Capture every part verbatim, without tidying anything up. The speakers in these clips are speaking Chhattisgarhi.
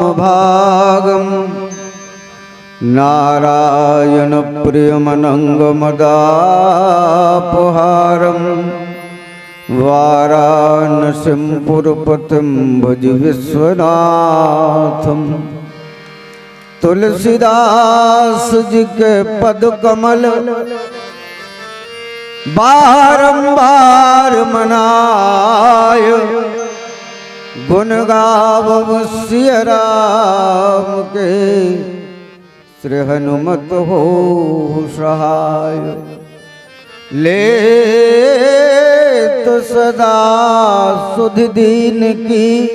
भागं नारायणप्रियमनङ्गमदापहारं वाराणसीं पुरपतिं भज विश्वनाथं। तुलसीदास जी के पद कमल बारंबार मनाय, गुण गावव सिय राम के, श्री हनुमत होहु सहाय। लेत सदा सुधि दीनकी,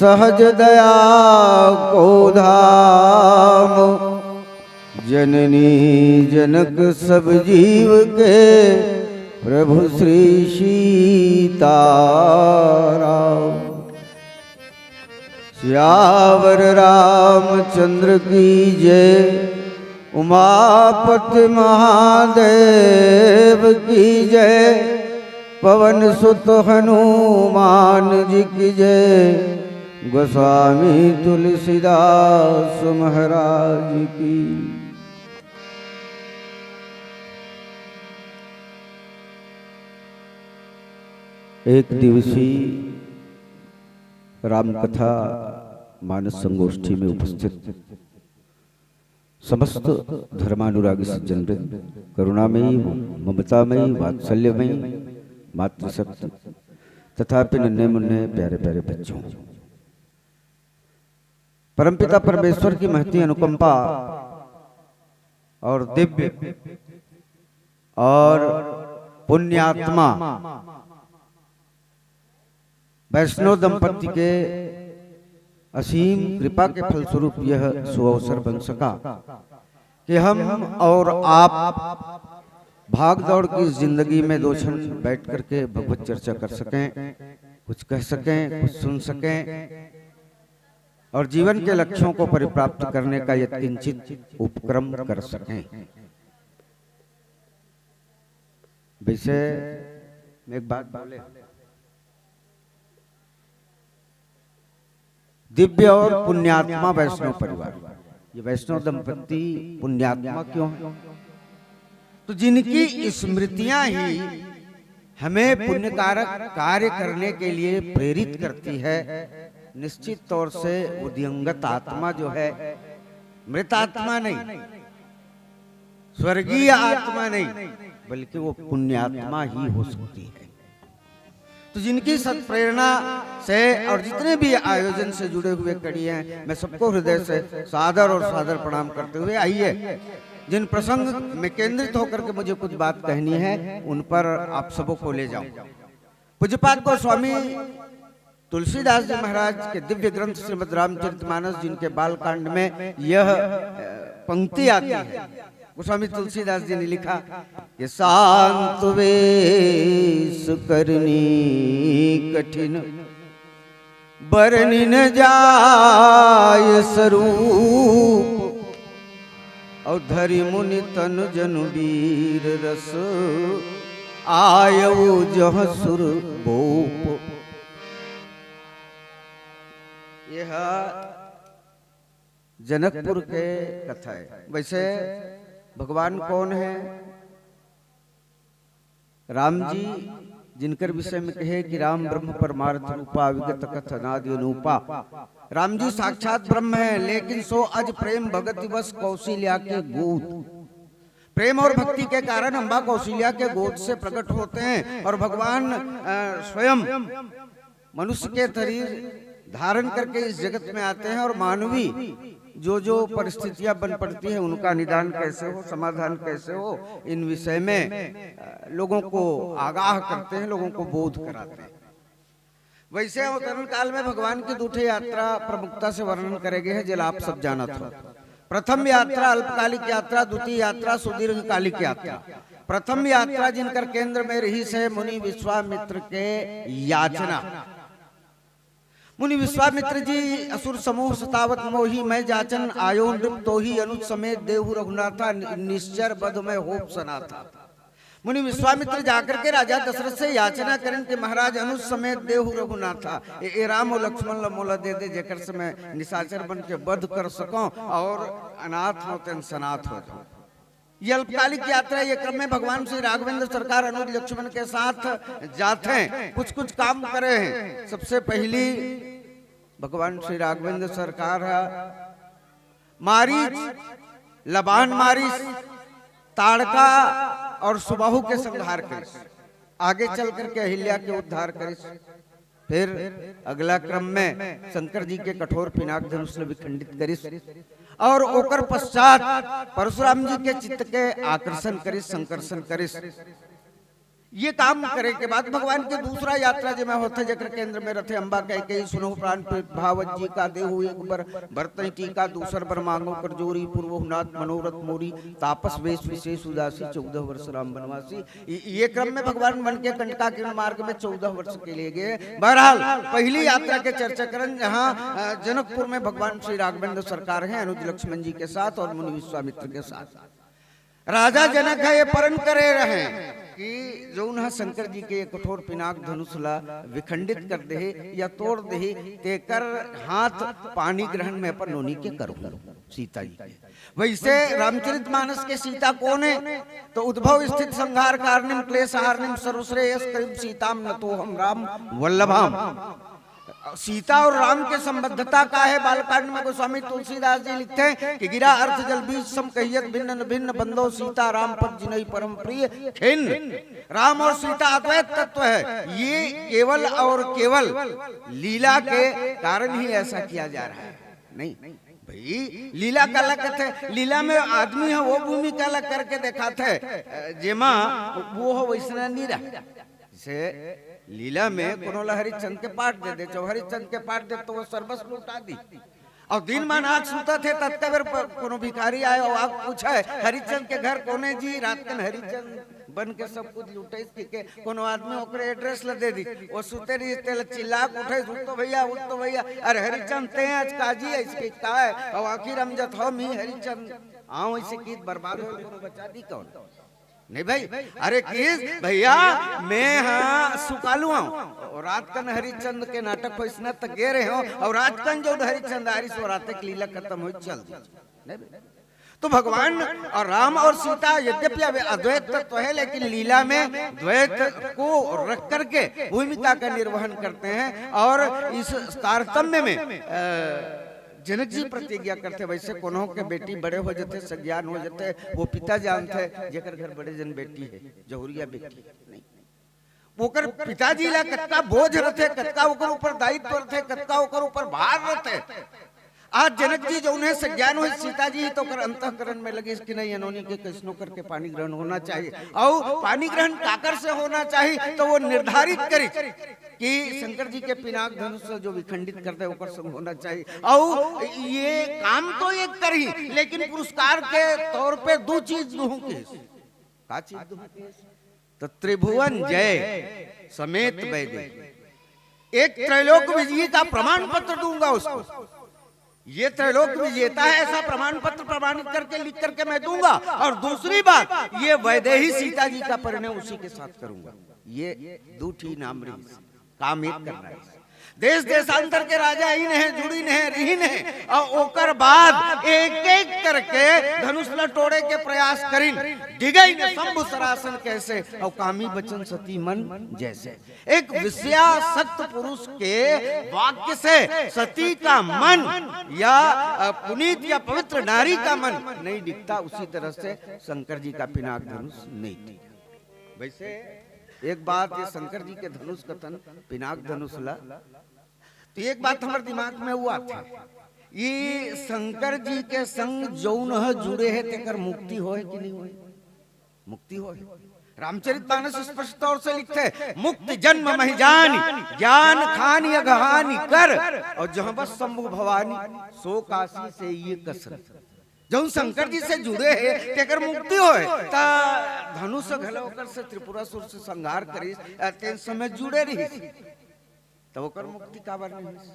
सहज दया को धाम। जननी जनक सब जीव के, प्रभु श्री सीताराम। सियावर रामचंद्र की जय, उमापति महादेव की जय, पवन सुत हनुमान जी की जय, गोस्वामी तुलसीदास महाराज की। एक दिवसीय रामकथा मानस संगोष्ठी में उपस्थित समस्त धर्मानुरागी सज्जनवृंद, करुणामयी, ममतामयी, वात्सल्यमयी मातृशक्ति तथा अपने नन्हे मुन्ने प्यारे प्यारे बच्चों, परमपिता परमेश्वर की महती अनुकंपा और दिव्य और पुण्यात्मा वैष्णव दंपति के असीम कृपा के फलस्वरूप यह सुअवसर बन सका कि हम और आप भागदौड़ की जिंदगी में दो क्षण बैठ करके भगवत चर्चा कर सकें, कुछ कह सकें, कुछ सुन सकें और जीवन के लक्ष्यों को परिप्राप्त करने का यत्किंचित उपक्रम कर सकें। वैसे मैं एक बात बोले, दिव्य और पुण्यात्मा वैष्णव परिवार, ये वैष्णव दंपत्ति पुण्यात्मा क्यों है? तो जिनकी स्मृतियां ही हमें पुण्यकारक कार्य करने के लिए प्रेरित करती है, निश्चित तौर से वो दिवंगत आत्मा जो है, मृत आत्मा नहीं, स्वर्गीय आत्मा नहीं, बल्कि वो पुण्यात्मा ही हो सकती है। तो जिनकी सत्प्रेरणा से और जितने भी आयोजन से जुड़े हुए कड़ी हैं, मैं सबको हृदय से सादर और सादर प्रणाम करते हुए, आइए, जिन प्रसंग में केंद्रित होकर के मुझे कुछ बात कहनी है, उन पर आप सबों को ले जाऊं। पूज्यपाद गोस्वामी तुलसीदास जी महाराज के दिव्य ग्रंथ श्रीमद् रामचरितमानस, जिनके बालकांड में यह, अ, पंक्ति आती है, गोस्वामी तुलसीदास जी ने लिखा कि शांत वेश करनी कठिन, बरनि न जाय सरूप, और धरि मुनि तनु जनु वीर रस, आयउ जह सुर भूप। यह जनकपुर के कथा है। वैसे भगवान कौन है? राम जी, जिनकर विषय में कहे कि राम ब्रह्म परमार्थ रूपा, विगत कथ अनादि अनूपा। राम जी साक्षात ब्रह्म है, लेकिन सो अज प्रेम भगति वश कौशल्या के गोद। प्रेम और भक्ति के कारण अम्बा कौशल्या के गोद से प्रकट होते हैं और भगवान, अ, स्वयं मनुष्य के शरीर धारण करके इस जगत में आते हैं और मानवी जो जो परिस्थितियां बन पड़ती हैं, उनका निदान कैसे हो, समाधान कैसे हो, इन विषय में, अ, लोगों को आगाह करते हैं, लोगों को बोध कराते हैं। वैसे अवतरण काल में भगवान की दू ठे यात्रा प्रमुखता से वर्णन करे गए हैं, जेला आप सब जानत हो। प्रथम यात्रा अल्पकालिक यात्रा, द्वितीय यात्रा सुदीर्घकालिक यात्रा। प्रथम यात्रा जिनकर केंद्र में रहिस है मुनि विश्वामित्र के याचना। मुनि विश्वामित्र जी, असुर समूह सतावत मोहि, मैं जाचन आयो नृप तोहि, अनुज समेत देहु रघुनाथा, नि-, निश्चर बध में होप सनाथा। मुनि विश्वामित्र जाकर के राजा दशरथ से याचना करें कि महाराज, अनुज समेत देहु रघुनाथा, ए, ए राम और लक्ष्मण ल मोला दे दे, जेकर से मैं निशाचर बन के वध कर सकूं और अनाथ हो तेन सनाथ हो जाऊं। ये अल्पकालिक यात्रा, ये क्रम में भगवान श्री राघवेंद्र सरकार अनुज लक्ष्मण के साथ जाते हैं, कुछ कुछ काम करे हैं। सबसे पहली भगवान श्री राघवेंद्र सरकार ह मारीच, लबान मारिस, ताड़का और सुबाहु के संहार करिस। आगे चल करके अहिल्या के उद्धार करिस। फिर अगला क्रम में शंकर जी के कठोर पिनाक धनुष ल विखंडित करिस और ओकर पश्चात परशुराम जी के चित्त के आकर्षण करिस, संकर्षण करिस। ये काम करे के बाद भगवान के दूसरा यात्रा जेमा होथे, जेकर केंद्र में रथे अम्बा कैकेयी, सुनहु प्राण भावत जी का, देहु एक बर बरतहि टीका, दूसर बर मांगो कर जोरी, पूर्वहु नाथ मनोरथ मोरी, तापस वेश विशेष उदासी, चौदह वर्ष राम वनवासी। इ-, ये क्रम में भगवान मन के कंटका किरण मार्ग में चौदह वर्ष के लिए गए। बहरहाल, पहली यात्रा के चर्चा करन, जहाँ, अ, जनकपुर में भगवान श्री राघवेंद्र सरकार हैं अनुज लक्ष्मण जी के साथ और मुनि विश्वामित्र के साथ। राजा जनक ह ये परन करे रहे कि जौन ह शंकर जी के ये कठोर पिनाक धनुष ला विखंडित कर देहे या तोड़ देहे, तेकर हाथ पाणी ग्रहण में अपन नोनी के करूँ, सीता जी के। वैसे रामचरित मानस के सीता कौन है? तो उद्भव स्थित संहार कारणिम क्लेश हारणिम सर्वश्रेयस करिम सीताम नतोहम राम वल्लभाम। सीता और राम के संबद्धता का है? बालकांड में गोस्वामी तुलसीदास जी लिखते हैं कि गिरा अर्थ जल बीज सम कहियत भिन्न न भिन्न बंदो सीता राम पद जिनहि परम प्रिय खिन्न। राम और सीता अद्वैत तत्व है, ये केवल और केवल लीला के कारण ही ऐसा किया जा रहा है। नहीं भाई, लीला काला कथे, लीला में आदमी ह वो भूमिका ला करके देखाथे, अ, जेमा वो ह वैसना नहीं रहा। जैसे लीला में कोनो ला हरिचंद के पाठ दे दे, चाहे हरिचंद के पाठ दे तो वो सरबस लुटा दी। और दिन मान आँख सुतत हे, ततका बेर प-, कोनो भिखारी आए और आँख पूछे, "हरिचंद के घर कोने जी?" रात कन हरिचंद बन के सब कुछ लुटइस कहिके कोनो आदमी ओकरे एड्रेस ला दे दी। वो सुते रहिस, तेला चिल्ला के उठइस, "उठ तो भैया, उठ तो भैया, अरे हरिचंद ते आज काजी अइस कहिके काय?" और आखिर हम जत हम ही हरिचंद, हाँ, वैसे गीत बर्बाद हो, कोनो बचा दी कौन? नहीं भाई, अरे किस भैया, मैं हाँ सुकालू हूँ। और रात कन हरिचंद के नाटक होइस न त गे रहे हो, और रात कन जो हरिचंद आरिस, वो रात के लीला खत्म हो चल दी। नहीं भाई? तो भगवान और राम और सीता यद्यपि अब अद्वैत तत्व है, लेकिन लीला में द्वैत को रख करके भूमिका का निर्वहन करते हैं। और इस तारतम्य में, अ, जनक जी प्रतिज्ञा करथे, वैसे कोनो के बेटी बड़े हो जथे, सज्ञान हो जथे, वो पिता जानथे, जेकर घर बड़े जन बेटी है, जहुरिया बेटी नहीं। ओकर पिताजी ला कतका बोझ रथे, कतका ओकर ऊपर दायित्व रथे, कतका ओकर ऊपर भार रथे। आज जनक जी जौन हे सज्ञान होइस, सीता जी तो ओकर अंतःकरण में लगिस कि नहीं, अनोनी के कइसनो करके पानी ग्रहण होना चाहिए। और पानी ग्रहण काकर से होना चाहिए, तो वो निर्धारित करिस कि शंकर जी के पिनाक धनुष से जो विखंडित कर दे, ओकर संग होना चाहिए। और ये काम तो एक करही, लेकिन पुरस्कार के तौर पे दो चीज दूहूं कहिस। का चीज दूहूं कहिस? तो त्रिभुवन जय समेत वैदेही, एक त्रैलोक विजय का प्रमाण पत्र दूंगा उसको। ये त्रैलोक विजेता है, ऐसा प्रमाण पत्र प्रमाणित करके, लिख करके मैं दूंगा। और दूसरी बात, ये वैदेही सीता जी का परिणय उसी के साथ करूंगा। ये दू ठी नाम रहिस, काम एक करना है। देश देशांतर के राजा आइन हे, जुड़िन हे, रहिन हे, और ओकर बाद एक एक करके धनुष ल टोड़े के प्रयास करिन। डिगइन शंभु सरासन कैसे, और कामी बचन सती मन जैसे। एक विषयासक्त पुरुष के वाक्य से सती का मन या, अ, पुनीत या पवित्र नारी का मन नहीं डिगता, उसी तरह से शंकर जी का पिनाक धनुष नहीं डिगता। वैसे एक बात, ये शंकर जी के धनुष कथन, पिनाक धनुष ला, तो एक बात हमर दिमाग में वो आथे, ये शंकर जी के संग जौन ह जुड़े हे, तेकर मुक्ति होय कि नहीं होय? मुक्ति होय। रामचरित मानस स्पष्ट तौर से लिखथे, "मुक्त जन्म महि जानि, ज्ञान खानि अघहानि कर, और जहाँ बस शंभु भवानी, सो काशी से ये कसर।" जौन शंकर जी से जुड़े हे, तेकर मुक्ति होय। त धनुष घलो ओकर से त्रिपुरासुर से संहार करिस, अ, तेन समय जुड़े रहिस, त ओकर मुक्ति काबर नहीं होइस?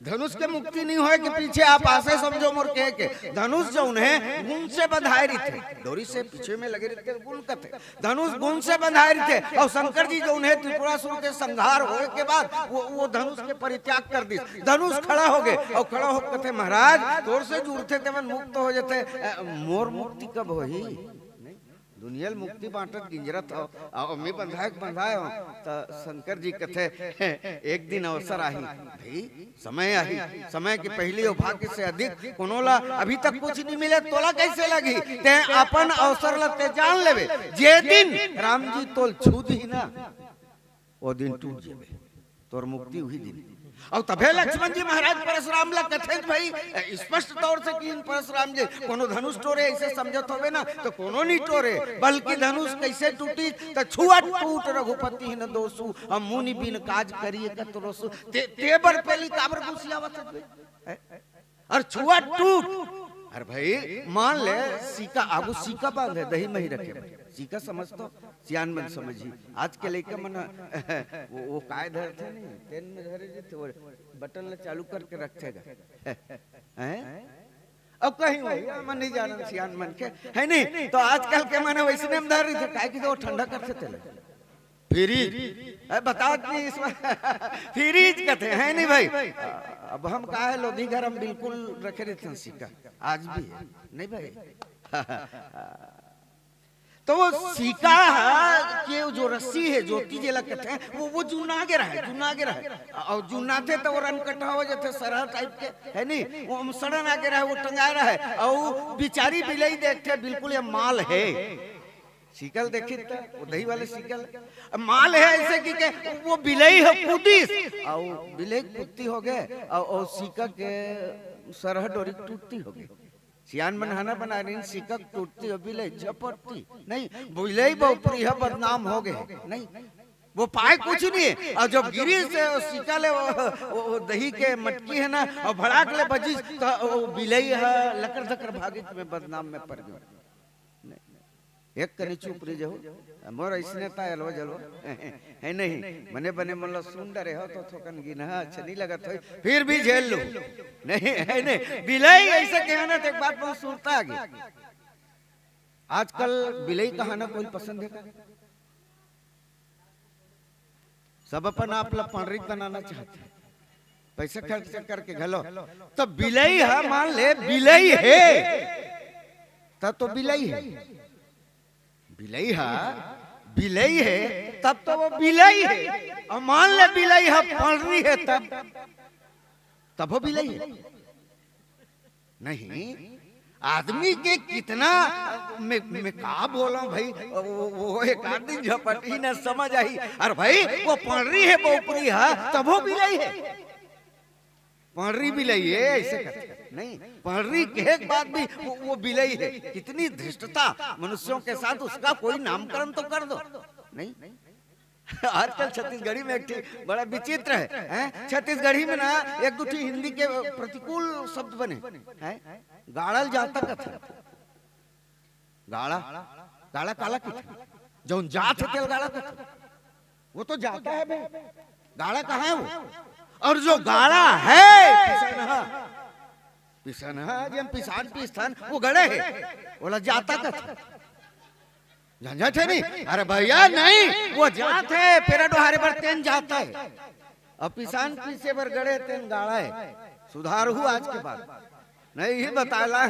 धनुष के मुक्ति नहीं होय के पीछे आप आशय समझो मोर कहे के। धनुष जौन हे, गुन से बंधाय रहिथे, डोरी से पीछे में लगे रहिथे, गुन कथे। धनुष गुन से बंधाय रहिथे, अउ शंकर जी जौन हे, त्रिपुरासुर के संहार होय के बाद वो, वो धनुष के परित्याग कर दिस। धनुष खड़ा हो गे, अउ खड़ा हो कथे, "महाराज, तोर से जुड़थे तेमन मुक्त हो जथे, अ, मोर मुक्ति कब होही?" दुनिया ल मुक्ति बांटत गिंजरत हव, अउ मैं बंधाय के बंधाय हव। त शंकर जी कथे, "एक दिन अवसर आही भाई, समय आही, समय के पहिली अउ भाग्य से अधिक कोनो ला अभी तक कुछ नहीं मिले, तोला कैसे लगही? ते अपन अवसर ला ते जान लेबे, जे दिन राम जी तोल छू दिही ना, ओ दिन टूट जेबे, तोर मुक्ति उही दिन।" अउ तभे लक्ष्मण जी महाराज परशुराम ला कथे भाई, स्पष्ट तौर से किहिन परशुराम जी, कोनो धनुष टोरे ऐसे समझत होबे ना, तो कोनो नहीं टोरे, बल्कि धनुष कैसे टूटी, त छुआ टूट रघुपति ही न दोसु, हम मुनि बिन काज करिए कत रोसु। ते, ते बर पहली काबर गुसियावत हस बे? हैं? अउ छुआ टूट। अरे भाई, मान ले, सीका, आगू सीका बांधे, दही मही रखे भाई। सीका समझ तो, सियान मन समझही। आज के लइका मन, वो, वो काय धरथे नहीं, तेन में धरे रहिथे, वो बटन ला चालू करके रखथे गा। हैं? अब कहीं वही, मन नहीं जानन सियान मन के, है नहीं? तो आजकल के मन वैसने में धर रहिथे, काय कि तो वो ठंडा करथे तेला। फ्रिज, ए, बता दी इस बार। फ्रिज कथे, है नहीं भाई? अब हम का हे, लोधी घर हम बिल्कुल रखे रहिथन सीका, आज भी है, नहीं भाई? तो वो सीका के जो रस्सी हे, जोती जेला कथे, वो, वो जुन्ना गे रहे, जुन्ना गे रहे। अउ जुन्नाथे त वो रनकटहा हो जाथे, सरहा टाइप के, है नहीं? वो अमसड़न आगे रहे, वो टंगाय रहे। अउ बिचारी बिलई देखथे, बिल्कुल ये माल हे। सीका ल देखी त, वो दही वाले सीका ल। अब माल हे ऐसे कि के, वो बिलई ह कूदिस, अउ बिलई कुत्ती हो गे, अउ, अउ सीका के सरहा डोरी टूटती हो गे। सियान मन हाना बना रहिन, सीका टूटती हो, बिलई झपटती। नहीं, बिलई बउपरी ह बदनाम हो गे, नहीं, वो पाय कुछ नहीं हे। अउ जब गिरिस सीका ले वो, वो, वो दही के मटकी हे ना, अउ भड़ाक ले बजिस, त वो बिलई ह लकर धकर भागिस में बदनाम में पर गे। नहीं। एक कनी चुप रही जाहू, मोर अइसने ताय अलवा जलवा। है नहीं, बने बने मन ला सुन डरे हो तो थोकन गिनहा अच्छा नहीं लगत होई, फिर भी झेल लू। नहीं, है नहीं, बिलई ऐसे कहे ना तो एक बात बहुत सुरता आ गई। आजकल बिलई कहाना कोई पसंद हे का? सब अपन आप ला पंडरी बनाना चाहथे, पैसा खर्च करके घलो। त बिलई ह, मान ले बिलई हे, तब तो बिलई हे। बिलई ह, बिलई हे, तब तो वो बिलई हे। अउ मान ले बिलई ह पंडरी हे, तब, तब वो बिलई हे। नहीं, आदमी के कितना, मैं, मैं का बोलंव भाई, वो, वो एक आध दिन झपटही ना समझ आही। अरे भाई, वो पंडरी हे, बउपरी हे, तभो बिलई हे। पंडरी बिलई हे, ऐसे करथे। नहीं, पंडरी कहे के बाद भी वो, वो बिलई हे। कितनी धृष्टता मनुष्यों के साथ, उसका कोई नामकरण तो कर दो। नहीं, आजकल छत्तीसगढ़ी में एक ठी बड़ा विचित्र हे, हैं? छत्तीसगढ़ी में ना एक दू ठी हिंदी के प्रतिकूल शब्द बने, हैं? गाड़ा ल जाता कथे। गाड़ा, गाड़ा काला कथे? जौन जात हे तेला गाड़ा कथे। वो तो जाता है बे। गाड़ा कहाँ है वो? और जो गाड़ा है, पिसनहा, पिसनहा, जेन पिसान पीसथन, वो गड़े हे, ओला जाता कथे। झंझट हे नहीं? अरे भैया नहीं, वो जात हे, पेरा डोहारे बर तेन जात हे। अब पिसान पीसे बर गड़े तेन गाड़ा हे। सुधारहू आज के बाद। नहीं ही बताय ला,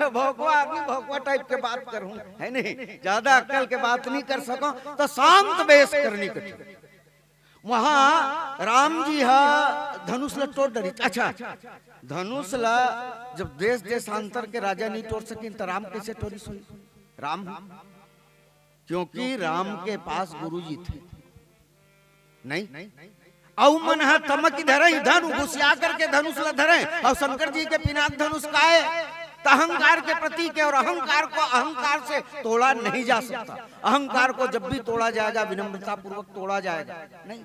भोकवा आदमी भोकवा टाइप के बात करहूँ, है नहीं? ज्यादा अक्कल के बात नहीं कर सकंव, त शांत बेस करनी कठिन। वहां राम जी ह धनुष ला टोर डरिस। अच्छा, धनुष ला जब देश देशांतर के राजा नहीं टोर सकिन, त राम कैसे टोरिस होही? राम, क्योंकि राम के पास गुरु जी थे, नहीं? अउ मन ह तमकी धरही धनु, गुसिया करके धनुष ला धरे, अउ शंकर जी के पिनाक धनुष काय? त अहंकार के प्रतीक हे, और अहंकार को अहंकार से तोड़ा नहीं जा सकता। अहंकार को जब भी तोड़ा जाएगा, विनम्रता पूर्वक तोड़ा जाएगा। नहीं,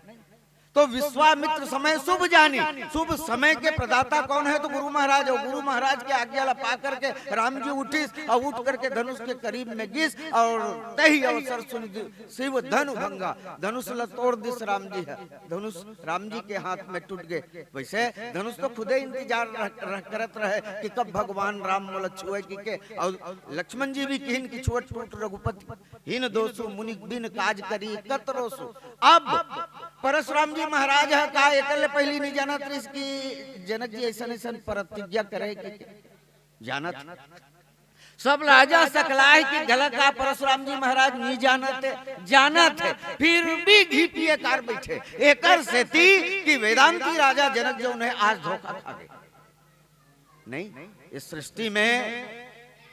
तो विश्वामित्र समय शुभ जानी, शुभ समय के प्रदाता कौन है? तो गुरु महाराज। और गुरु महाराज के आज्ञा ला पा करके राम जी उठिस और उठ करके धनुष के करीब में गिस और तही अवसर सुनि शिव धनु भंगा, धनुष ला तोड़ दिस राम जी ह। धनुष राम जी के हाथ में टूट गए। वैसे धनुष तो खुदे इंतजार रह, रह, करत रहे कि कब भगवान राम मोला छुए कि के। और लक्ष्मण जी भी किहिन कि छुअत टूट रघुपति, हीन दोषु मुनि बिन काज करी कत रोसु। अब परशुराम जी महाराज ह का एकर ले पहिली नहीं जानत रहिस कि जनक जी ऐसन ऐसन प्रतिज्ञा करे कि जानत? सब राजा सकलाय के घला का परशुराम जी महाराज नहीं जानत हे, जानत हे, फिर भी घी पिए कार बैठे। एकर सेती कि वेदांती राजा जनक जो उन्हें आज धोखा खा गए। नहीं, इस सृष्टि में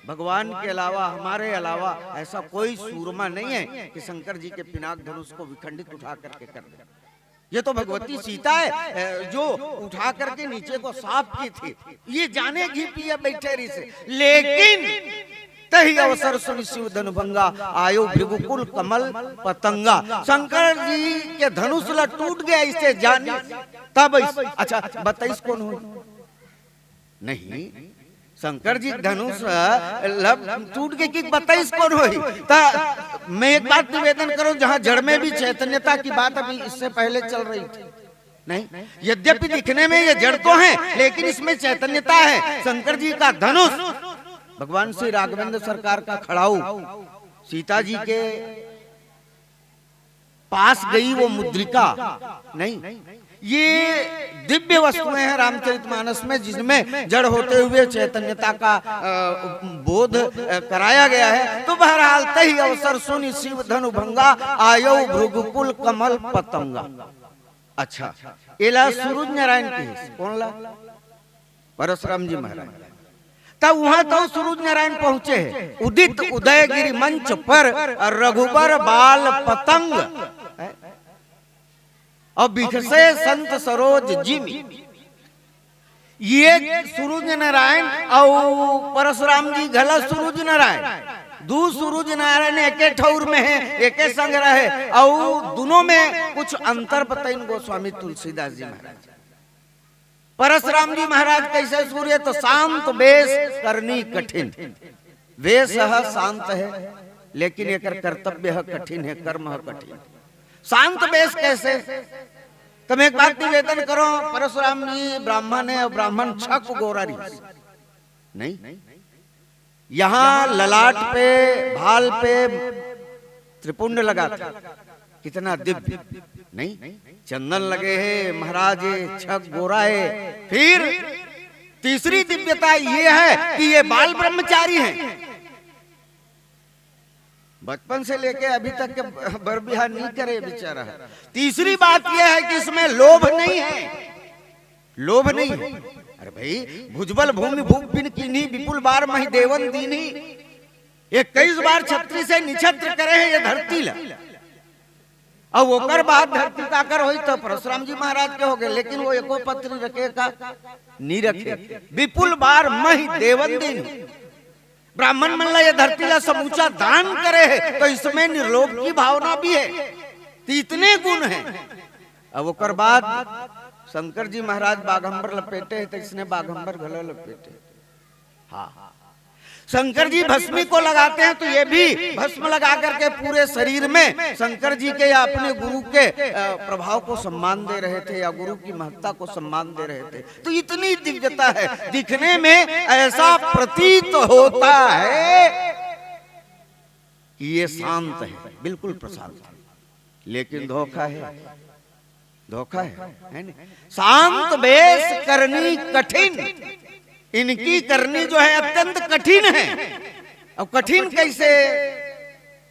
भगवान के अलावा, हमारे अलावा ऐसा कोई सूरमा नहीं है कि शंकर जी के पिनाक धनुष को विखंडित उठा करके कर दे। ये तो भगवती सीता है, अ, जो उठा करके नीचे को साफ की थी। ये जाने घी पिए बैठे रहिस, लेकिन तही अवसर सुनि शिव धनु भंगा, आयो भृगुकुल कमल पतंगा। शंकर जी के धनुष ला टूट गया इसे जानी। तब इस, अच्छा, बताइस कौन हो? नहीं, शंकर जी धनुष लब टूट के कि बताइस कौन होही? त मैं एक बात निवेदन करूं, जहां जड़ में भी चैतन्यता की बात अभी इससे पहले चल रही थी, नहीं, यद्यपि दिखने में ये जड़ तो है, लेकिन इसमें चैतन्यता है। शंकर जी का धनुष, भगवान श्री राघवेंद्र सरकार का खड़ाऊ, सीता जी के पास गई वो मुद्रिका, नहीं, ये दिव्य वस्तुएं हैं रामचरितमानस में, जिसमें जड़ होते हुए चैतन्यता का, अ, बोध, अ, कराया गया है। तो बहरहाल, तही अवसर सुनि शिव धनु भंगा, आयो भृगुकुल कमल पतंगा। अच्छा, एला सूरज नारायण किहिस, कौन ला? परशुराम जी महाराज। तब वहां तो सूरज नारायण पहुंचे हैं, उदित उदयगिरि मंच पर रघुबर बाल पतंग, और बिखसे संत सरोज जिमि। ये सूरज नारायण और परशुराम जी घला सूरज नारायण, दू सूरज नारायण एके ठौर में है, एके संग रहे, और दोनों में कुछ अंतर बताइन गोस्वामी तुलसीदास जी महाराज। परशुराम जी महाराज कैसे सूर्य? तो शांत वेश करनी कठिन। वेश ह शांत है, लेकिन एकर कर्तव्य ह कठिन है, कर्म ह कठिन। शांत वेश कैसे? तब एक बात निवेदन करो, परशुराम जी ब्राह्मण है और ब्राह्मण छक गोरा रहिस, नहीं? यहाँ ललाट पे, भाल पे त्रिपुंड लगा था, कितना दिव्य, नहीं? चंदन लगे हैं महाराज, छक गोरा है। फिर तीसरी दिव्यता ये है कि ये बाल ब्रह्मचारी हैं, बचपन से लेके अभी तक के बर बिहाव नहीं करे बेचारा। तीसरी बात यह है कि इसमें लोभ नहीं है, लोभ नहीं है। अरे भाई, भुजबल भूमि भूप बिन कीन्ही, विपुल बार महि देवन दीन्ही। इक्कीस बार छत्री से निछत्र करे हैं ये धरती ला। अब ओकर बाद धरती काकर होई? तो परशुराम जी महाराज के हो गए, लेकिन वो एको पत्री रखे का नहीं रखे। विपुल बार महि देवन दीन्ही, ब्राह्मण मन ला ये धरती ला समूचा दान करे है, तो इसमें निर्लोभ की भावना भी है। तो इतने गुण हैं। अब ओकर बाद शंकर जी महाराज बाघंबर लपेटे हैं, तो इसने बाघंबर घलो लपेटे। हाँ, शंकर जी भस्मी को लगाते हैं, तो ये भी भस्म लगा करके पूरे शरीर में शंकर जी के या अपने गुरु के, अ, प्रभाव को सम्मान दे रहे थे या गुरु की महत्ता को सम्मान दे रहे थे। तो इतनी दिव्यता है, दिखने में ऐसा प्रतीत होता है कि ये शांत है, बिल्कुल प्रशांत है, लेकिन धोखा है, धोखा है, है ना? शांत वेश करनी कठिन, इनकी करनी जो है अत्यंत कठिन है। अब कठिन कैसे?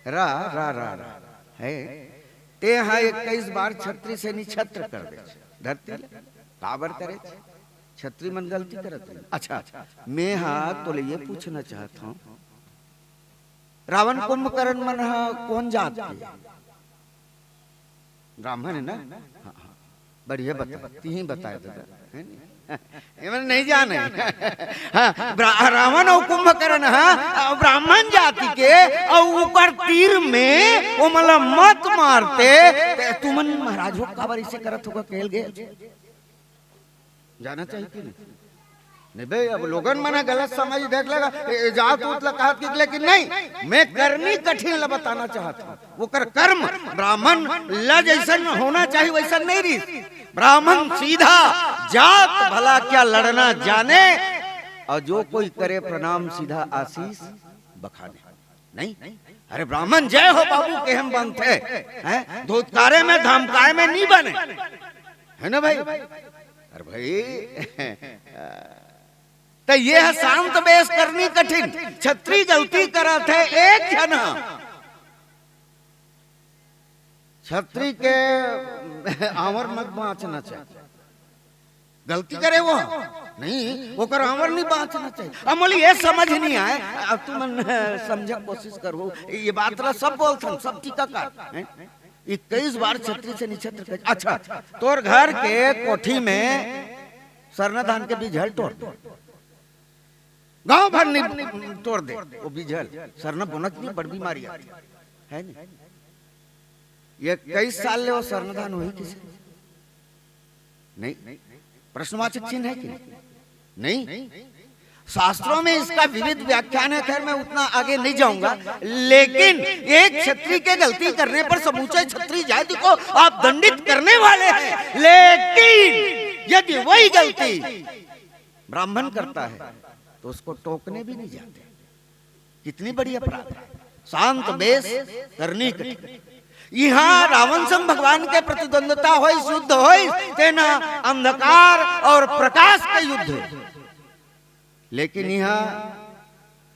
रा रा रा रा है, ते हा इक्कीस बार छत्री से निछत्र कर दे धरती ला। काबर करे? छत्री मन गलती करत रही। अच्छा, मैं हा तोले ये पूछना चाहत हूँ, रावण कुंभकर्ण मन हा कौन जात के? ब्राह्मण है ना? हाँ, हाँ। बढ़िया बता, तिही बताए दादा, है नी? एमन नहीं जाने। हाँ, ब्रा-, रावण अउ कुंभकर्ण, हाँ, ब्राह्मण जाति के, अउ ओकर तीर में ओमन ला मत मारते, ते तुमन महाराज हो काबर इसे करत होगा, कहल गए। जाना चाहिए कि नहीं? नहीं बे, अब लोगन मन ह गलत समझ देख लेगा, ए, ए, जात उत ला कहत कि, लेकिन नहीं, मैं करनी कठिन ला बताना चाहत हूँ। ओकर कर्म ब्राह्मण ला जैसन होना चाहिए, वैसन नहीं रही। ब्राह्मण सीधा जात भला क्या लड़ना जाने, और जो कोई करे प्रणाम सीधा आशीष बखाने। नहीं, अरे ब्राह्मण जय हो बाबू के हम बनते हैं, धोतकारे में धमकाए में नहीं बने, है ना भाई? अरे भाई, तो ये है शांत बेस करनी कठिन। छत्री गलती करत है एक झन, छत्री के आंवर मत बांचना चाहिए। गलती करे वो नहीं, ओकर आंवर नहीं बांचना चाहिए। अब मोला ये समझ नहीं आए, अब तुमन समझे कोशिश करो, ये बात ला सब बोलथन, सब टीकाकार हैं। इक्कीस बार छत्री से निछत्र कर, अच्छा, तोर घर के कोठी में सरना धान के बीज हल टोर दे, गांव भर नहीं टोर दे वो बीज हल। सरना बोनत नहीं, बड़ बीमारी आती है नहीं। ये इक्कीस साल ले वो सरना धान होही किसे? नहीं। प्रश्नवाचक चिन्ह है कि नहीं? नहीं। शास्त्रों में इसका विविध व्याख्यान है, खैर मैं उतना आगे नहीं जाऊंगा, लेकिन एक छत्री के गलती करने पर समूचे छत्री जाति को आप दंडित करने वाले हैं। लेकिन यदि वही गलती ब्राह्मण करता है तो उसको टोकने भी नहीं जाते। कितनी बड़ी अपराध है। शांत बेस करनी कठिन। यहाँ रावण संग भगवान के प्रतिद्वंद्वता होइस, युद्ध होइस, तेना अंधकार और प्रकाश के युद्ध होइस। लेकिन यहाँ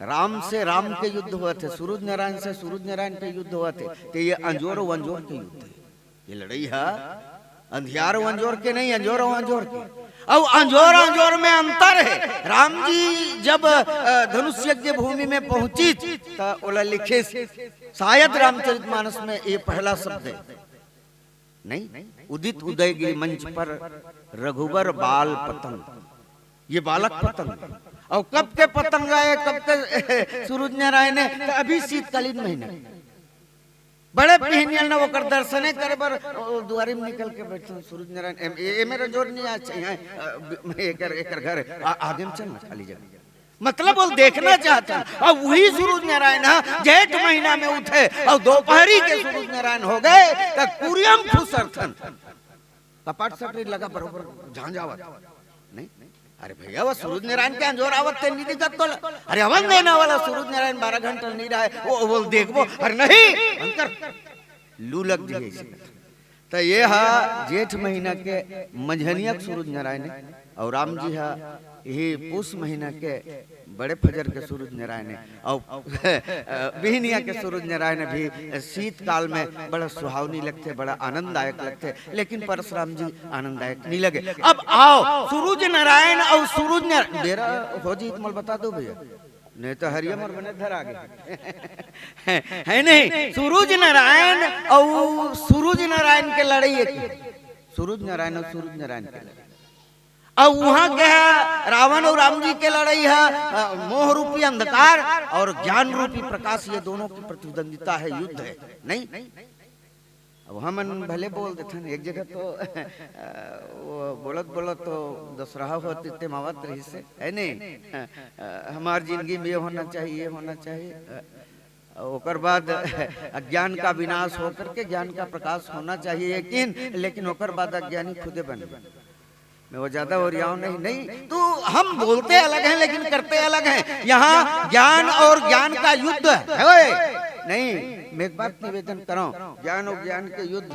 राम से राम के युद्ध होवत हे, सूरज नारायण से सूरज नारायण के युद्ध होवत हे, तो ये अंजोर अउ अंजोर के युद्ध हे। ये लड़ई हा अंधियार अउ अंजोर के नहीं, अंजोर अउ अंजोर के। अउ अंजोर अंजोर में अंतर हे। राम जी जब, अ, धनुष यज्ञ भूमि में पहुंचिस, त ओला लिखिस, शायद रामचरित मानस में ये पहला शब्द हे, नहीं, उदित उदय गिरि मंच पर रघुबर बाल पतंग। ये बालक पतंग हे। अउ कब के पतंग आए, कब के सूरज नारायण हे, त अभी शीतकालीन महीना। बड़े पिहनिया न ओकर दर्शने करे बर ओ दुआरी में निकल के बैठे सूरज नारायण। एम-, ए-, एमे रंजोर नहीं आज चाहिए, अ, ब-, एकर, एकर घर आ-, आगे में चल ना, खाली जगह। मतलब वो देखना चाहते हैं। अब वही सूरज नारायण ह जेठ महीना में उठे अउ दोपहरी के सूरज नारायण हो गए, त कुरियम खुसरथन। कपाट सटरी लगा बरोबर झांझावत। नहीं? अरे भैया, वो सूरज नारायण के अंजोर आवत ते नहीं दिखत तोला? अरे अवन देना वाला सूरज नारायण बारह घंटा नहीं रहे, वो, वो देखबो। अरे नहीं, अंकर लू लग जाए इसे। त ये हा जेठ महीना के मंझनिया के सूरज नारायण हे, अउ राम जी हा यही पूस महीना के बड़े फजर के सूरज नारायण हे, अउ बिहनिया के सूरज नारायण भी शीतकाल में बड़ा सुहावनी लगथे, बड़ा आनंददायक लगथे, लेकिन परसराम जी आनंददायक नहीं लगे। अब आओ, सूरज नारायण अउ सूरज नारायण, बेरा हो जी, मोला बता दो भैया, नहीं तो हरिया मोर बने धर आगे। है नहीं, सूरज नारायण अउ सूरज नारायण के लड़ई हे कि? सूरज नारायण अउ सूरज नारायण के लड़ई। अउ वहां के हे रावण अउ राम जी के लड़ई हे, अ, मोह रूपी अंधकार अउ ज्ञान रूपी प्रकाश, ये दोनों की प्रतिद्वंदिता हे, युद्ध हे, नहीं? अब हमन भले बोल देथन, एक जगह तो, अ, वो बोलत बोलत तो दसरहा होत ते मावत रहिस हे, है नहीं? अ, हमार जिंदगी में ये होना चाहिए, ये होना चाहिए। अ, ओकर बाद अज्ञान का विनाश होकर के ज्ञान का प्रकाश होना चाहिए, यकीन, लेकिन ओकर बाद अज्ञानी खुदे बन गए। मैं वो ज्यादा ओरियाव नहीं, नहीं, तो हम बोलते अलग हैं, लेकिन करते अलग हैं। यहाँ ज्ञान और ज्ञान का युद्ध है, ओए। नहीं, मैं एक बात निवेदन करूं, ज्ञान और ज्ञान के युद्ध,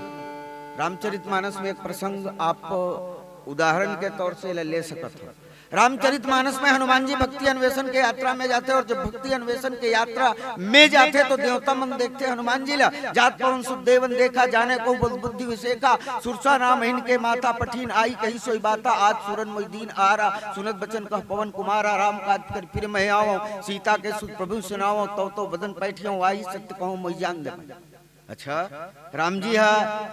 रामचरितमानस में एक प्रसंग आप उदाहरण के तौर से ले, ले सकत हो। रामचरितमानस में हनुमान जी भक्ति अन्वेषण के यात्रा में जाथे, और जब भक्ति अन्वेषण के यात्रा में जाथे तो देवता मन देखथे हनुमान जी ला। जात पवन सुत देवन देखा, जाने को बल बुद्धि विसेखा। सुरसा नाम इनके माथा, पठिन आइ कहि सोइ बाता। आज सुरन मोहि दीन आरा, सुनत बचन कह पवन कुमारा। राम काज करि फिर महि आवं, सीता के सुत प्रभु सुनावं। तव तव बदन पैठियौं, आहि सत्य कहौं मोहि जान दे। अच्छा, राम जी हा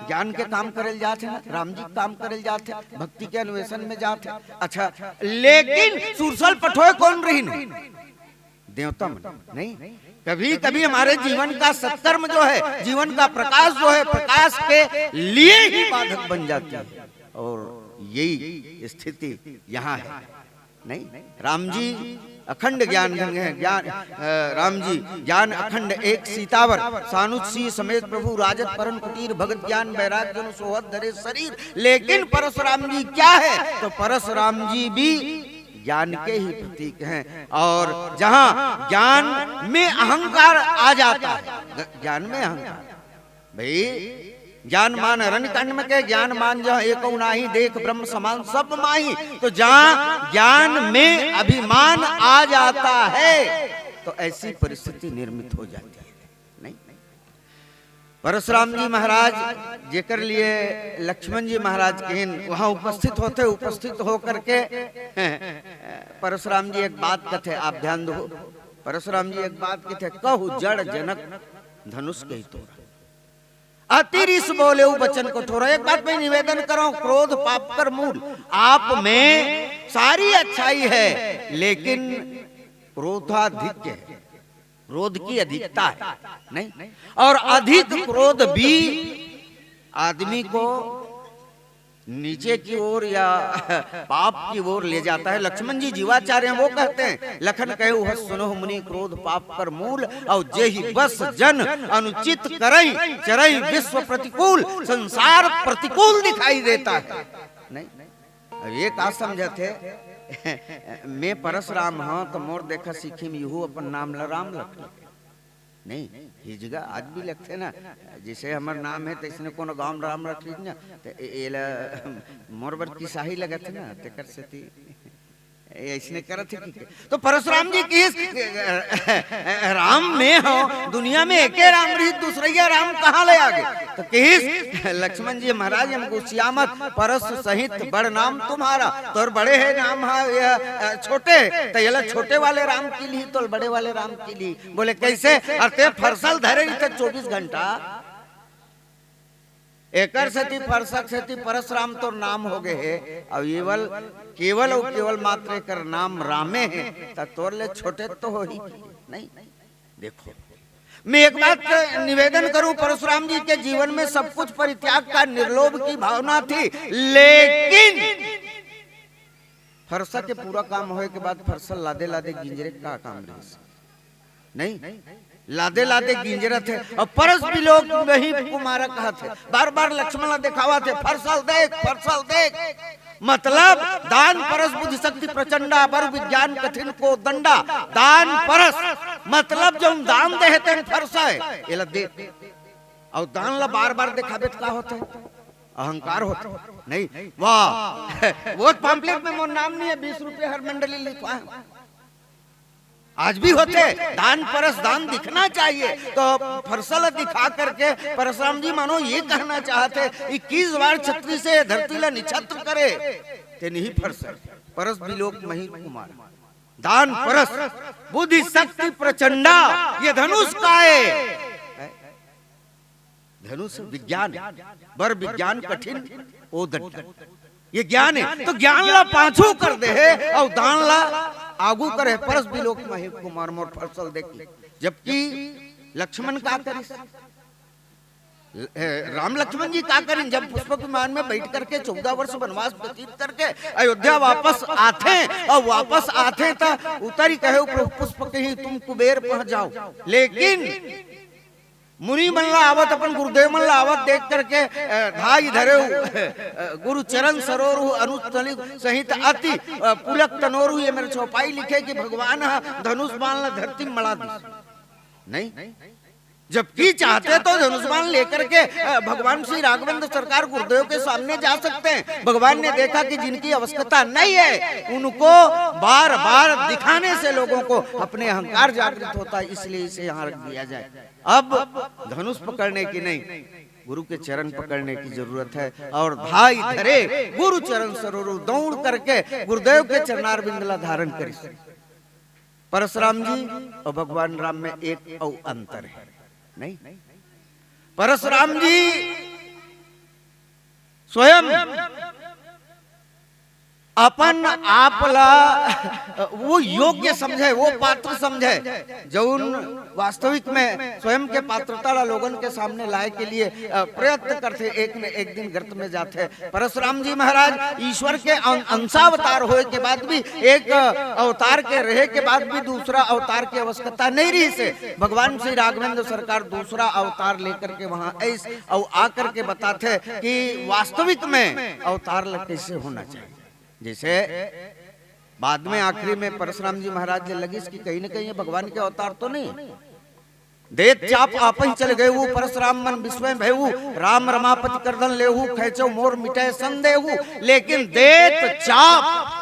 ज्ञान के काम करे ल जात हे ना, राम जी के काम करे ल जात हे, भक्ति के अन्वेषण में जात हे। अच्छा, लेकिन सुरसल पठोय कौन रहिन? देवता मन। नहीं, कभी कभी हमारे जीवन का सत्कर्म जो है, जीवन का प्रकाश जो है, प्रकाश के लिए ही बाधक बन जाती है। और यही स्थिति यहाँ है। नहीं, राम जी अखंड ज्ञान गंगे हैं, ज्ञान, अ, राम जी ज्ञान अखंड एक सीतावर, सानुज सी समेत प्रभु राजत परन कुटीर, भगत ज्ञान बैराग जन सोहत धरे शरीर। लेकिन परशुराम जी क्या है? तो परशुराम जी भी ज्ञान के ही प्रतीक हैं। और जहाँ ज्ञान में अहंकार आ जाता है, ग-, ज्ञान में अहंकार, भाई, ज्ञान मान अरण्य कांड में के, ज्ञान मान जो एक नाही देख ब्रह्म समान सब माही। तो जहाँ ज्ञान में अभिमान आ जाता है, तो ऐसी परिस्थिति निर्मित हो जाती है। नहीं, परशुराम जी महाराज, जेकर लिए लक्ष्मण जी महाराज कहिन, वहाँ उपस्थित होते, उपस्थित होकर के परशुराम जी एक बात कथे, आप ध्यान दो। परशुराम जी एक बात कथे, कहु जड़ जनक धनुष कही तोरा, अति रिस बोले उ वचन कठोर। एक बात मैं निवेदन करूं, क्रोध पाप कर मूल। आप में सारी अच्छाई है, लेकिन क्रोधाधिक्य है, क्रोध की अधिकता है, नहीं? और अधिक क्रोध भी आदमी को नीचे की ओर या पाप की ओर ले जाता है। लक्ष्मण जी जीवाचार्य हैं, वो कहते हैं, लखन कहे उह सुनो मुनि क्रोध पाप कर मूल, और जेहि बस जन अनुचित करहि चरहि विश्व प्रतिकूल, संसार प्रतिकूल दिखाई देता है। नहीं, अब ये का समझत हे? मैं परशुराम हूँ तो मोर देखा सीखी में यहू अपन नाम ला राम लखन। नहीं, हिजगा आज भी लगथे ना, जैसे हमर नाम है, तैसने कोनो गांव में राम रख लीजिए ना, तो ए-, एला मोर बर किसाही लगत है ना, तेकर सेती ए-, ऐसने करत है कि तो परशुराम जी किहिस, राम में हो, दुनिया में एके राम रही, दूसरैया राम कहाँ ले आगे? तो किहिस लक्ष्मण जी, महाराज हम गुस्सिया मत, परस सहित बड़ नाम तुम्हारा, तोर बड़े है नाम हा, ये, अ, छोटे, तो ये ला छोटे वाले राम की ली, तो बड़े वाले राम की ली। बोले, "कैसे?" "अरे, ते फरसल धरे रहिथे चौबीस घंटा, एकर सेती फरसक सेती परसराम तोर नाम हो गए हे, अउ केवल, केवल अउ केवल मात्र एकर नाम रामे हे, त तोर ले छोटे तो होही नहीं।" देखो, मैं एक बात निवेदन करूं, परशुराम जी के जीवन में सब कुछ परित्याग का, निर्लोभ की भावना थी, लेकिन फरसा के पूरा काम होए के बाद फरसा लादे लादे गिंजरे का काम रहिस? नहीं, लादे लादे गिंजरत हे। अउ परस बिलोक मही कुमारा कहत हे, बार बार लक्ष्मण ला देखावत हे, फरसा ल देख, फरसा ल देख। मतलब दान परस बुद्धि शक्ति प्रचंडा, बर विज्ञान कठिन को दंडा। दान परस मतलब जउन दान दे हे तेन फरसा हे, एला देख। अउ दान ला बार बार देखाबे त का होथे? अहंकार होथे। नहीं, वाह, वो पम्पलेट में मोर नाम नहीं है, बीस रुपये हर मंडली लिखवा है। आज भी होथे, दान परस दान दिखना चाहिए। तो फरसा ला दिखा करके परशुराम जी मानो ये कहना चाहत हे, इक्कीस बार छतरी से धरती ला निछत्र करे, ते नहीं फरसा, परस बिलोक मही कुमार, दान परस बुद्धि शक्ति प्रचंडा, ये धनुष का है। धनुष विज्ञान हे, बर विज्ञान कठिन ओ दंड। ये ज्ञान हे, तो ज्ञान ला पाछू कर दे हे अउ दान ला आगू करे। परस बिलोक मही कुमार मोर फरसा ल देखी, जबकि लक्ष्मण का करिस? ए, राम लक्ष्मण जी का करिन? जब पुष्पक विमान में बैठ करके चौदह वर्ष वनवास व्यतीत करके अयोध्या वापस आथे, अउ वापस आथे त उतरी कहे प्रभु पुष्पक ही तुम कुबेर पहुंच जाओ। लेकिन मुनि मन ला आवत, अपन गुरुदेव मन ला आवत देख करके, अ, धाई धरे, अ, गुरु चरण सरोरु अनुज तली सहित अति, अ, पुलक तनोरु, ये मेर चौपाई लिखे कि भगवान ह धनुष बाण ला धरती में मड़ा दिस। नहीं, जबकि चाहते तो धनुष बाण लेकर के, अ, भगवान श्री राघवेंद्र सरकार गुरुदेव के सामने जा सकते हैं। भगवान ने देखा कि जिनकी आवश्यकता नहीं है, उनको बार बार दिखाने से लोगों को अपने अहंकार जागृत होता है, इसलिए इसे यहाँ रख दिया जाए। अब धनुष पकड़ने की नहीं, गुरु के चरण पकड़ने की जरूरत है। और धाई धरे गुरु चरण सरोरु, दौड़ करके गुरुदेव के चरणारविंद ला धारण करिस। परशुराम जी अउ भगवान राम में एक अउ अंतर हे, नहीं? परशुराम जी स्वयं अपन आप ला वो योग्य समझे, वो पात्र समझे, जौन वास्तविक में स्वयं के पात्रता ला लोगन के सामने लाए के लिए, अ, प्रयत्न करथे, एक न एक दिन गर्त में जाथे। परशुराम जी महाराज ईश्वर के अं-, अंशावतार होए के बाद भी, एक, अ, अवतार के रहे के बाद भी दूसरा अवतार की आवश्यकता नहीं रहिसे। भगवान श्री राघवेंद्र सरकार दूसरा अवतार लेकर के वहां आइस अउ आकर के बताथे कि वास्तविक में अवतार ला कैसे होना चाहिए। जैसे बाद में आखिरी में परशुराम जी महाराज ले लगिस कि कहीं न कहीं ये भगवान के अवतार तो नहीं। देत चाप आपहि चल गएहू, परशुराम मन बिस्मय भएहू, राम रमापति करधन लेहू, खेचौ मोर मिटै सन देहू, लेकिन देत चाप